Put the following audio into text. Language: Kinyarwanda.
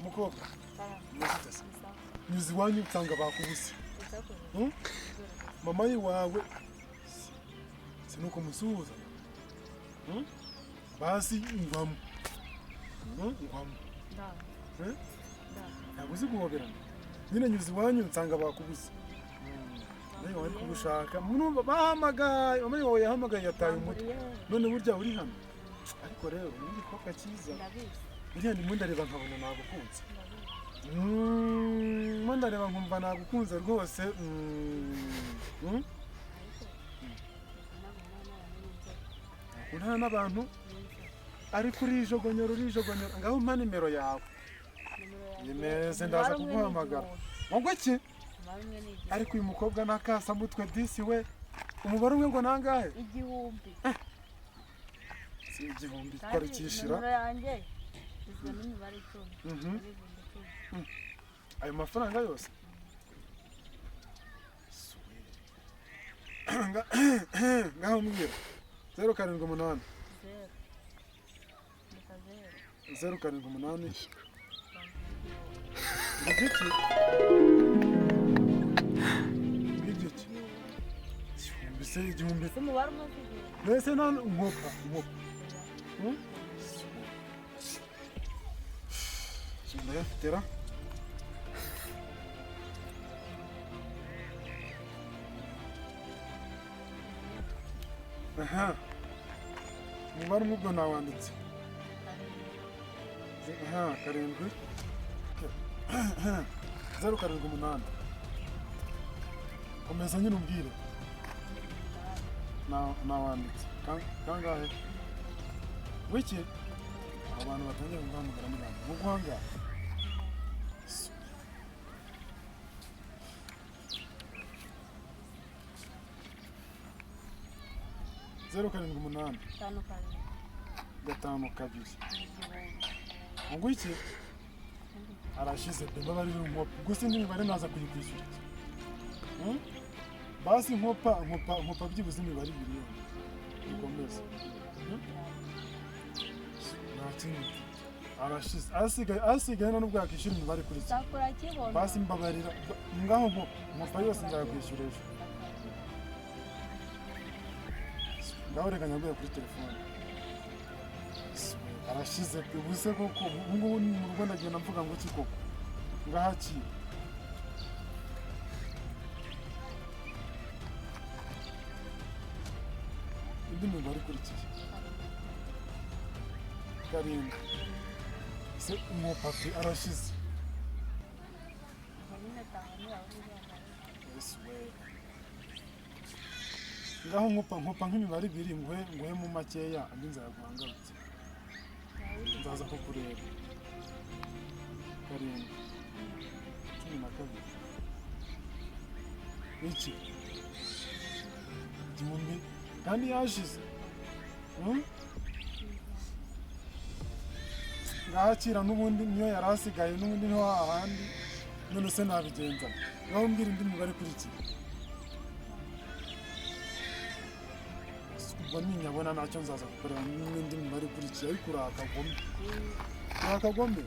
Mukobwa, umeze se? Nyuze iwanyu nsanga bakubuze. Hmm? Mama wawe sinuko musuhuza. Hmm? Basi ngwamo. Hmm? Ngwamo. Eh? Ntabwo uzi guhoberana. Nyine nyuze iwanyu nsanga bakubuze. Nawe wari kugushaka. Murumva bahamagaye, mama wawe yahamagaye yataye umutwe. None burya uri hano. Ariko rero ni igikobwa cyiza. Buriya ndimo ndareba nkabona nagukunze. Ndimo ndareba nkumva nagukunze rwose. Ukundana n'abantu ariko urijogonyora urijogonyora. Ngaho mpa nimero yawe. Nimeze ndaza kuguhamagara. Ngo iki? Ariko uyu mukobwa n'akasamutwe disi we. Umubare umwe ngo nangahe? 1000. Si 1000 twarikishira. Nimero yanjye igizwe n'imibare 10. Ayo mafaranga yose. Ngaho mbwira. 0 7 8. 0 7 8. Igiki? Igiki? Igihumbi se 1000. Mbese nta nkopa nkopa. Ndayafite ra. Aha. Umubare umwe ubwo nawanditse. Aha, 7. 0 7 8. Komeza nyine umbwire. Nawanditse. Kangahe? Wiki? Abantu batangiye guhamagara ni bande? Muguhanga. 0 7 8. 5 2. Ngo iki? Arashize pe mbabarira nkopa. Gusa indi mibare naza kuyikwishyura. Basi nkopa nkopa nkopa byibuze imibare ibiri yonyine. Ikomeze. Nta kindi. Arashize. Asigaye asigaye nta nubwo yakwishyura imibare kuri iki. Basi mbabarira ngaho nkopa nkopa yose nzayakwishyura ejo. Ngaho reka nyaguye kuri telefone. Arashize pe ubuse koko ubu ngubu ni mu rugo ndagenda mvuga ngo iki koko ngahakiye. Indi mibare ikurikiye 7. Se umwopapi arashize. Ngaho nkopa nkopa nk'imibare ibiri nguhe nguhe mu makeya andi nzayaguha ngarutse. Nzaza kukureba. 7 12. Iki? 1000 kandi yashize. Ngahakira n'ubundi niyo yari asigaye n'ubundi niho hahandi. None se nabigenza. Ngaho mbwira indi mibare ikurikiye. Ubwo ninyabona ntacyo nzaza gukorera n'indi mibare ikurikiye ariko urakagome. Urakagome.